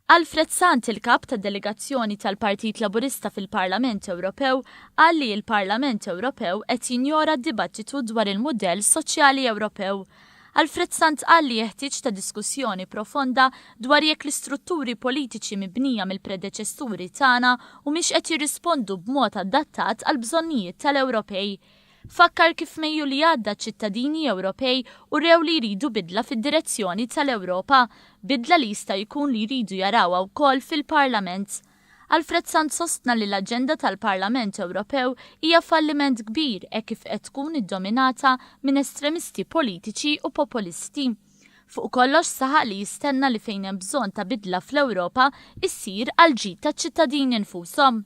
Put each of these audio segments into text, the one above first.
Alfred Sant, il-Kap tad-Delegazzjoni tal-Partit Laburista fil-Parlament Ewropew, qal li l-Parlament Ewropew qed jinjora d-dibattitu dwar il-mudell soċjali Ewropew. Alfred Sant qal li jeħtieġ ta' diskussjoni profonda dwar jekk l-istrutturi politiċi mibnija mill-predeċessuri tagħna humiex qed jirrispondu b'mod adattat għall-bżonnijiet tal-Ewropej. Fakkar kif f'Mejju li għadda ċ-ċittadini Ewropej urew li jridu bidla fid-direzzjoni tal-Ewropa, bidla li jista' jkun li jridu jarawha wkoll fil-Parlament. Alfred Sant sostna li l-aġenda tal-Parlament Ewropew hija falliment kbir hekk kif qed tkun iddominata minn estremisti politiċi u popolisti. Fuq kollox saħaq li jistenna li fejn hemm bżonn ta' bidla fl-Ewropa issir għall-ġid taċ-ċittadini nfushom.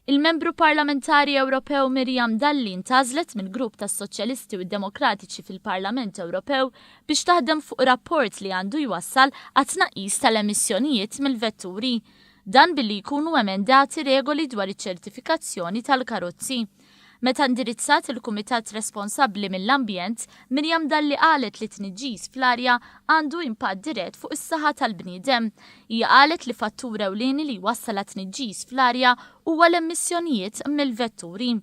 Il-Membru Parlamentari Ewropew Miriam Dalli ntgħażlet mill-Grupp tas-Soċjalisti u d-Demokratiċi fil-Parlament Ewropew biex taħdem fuq rapport li għandu jwassal għat-tnaqqis tal-emissjonijiet mill-vetturi. Dan billi jkunu emendati regoli dwar iċ-ċertifikazzjoni tal-karozzi. Meta indirizzat il-kumitat responsabbli mill-ambjent, Miriam Dalli qalet li t-tniġġis fl-arja għandu impatt dirett fuq is-saħħa tal-bniedem. Hija qalet li fattur ewlieni li jwassal għat-tniġġis fl-arja huwa l-emissjonijiet mill-vetturi.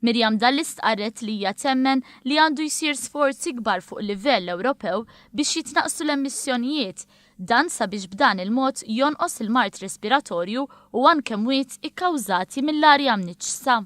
Miriam Dalli stqarret li hija temmen li għandu jsir sforz ikbar fuq livell Ewropew biex jitnaqqsu l-emissjonijiet, dan sabiex b'dan il-mod jonqos il-mard respiratorju u anke mwiet ikkawżati mill-arja mniġġsa.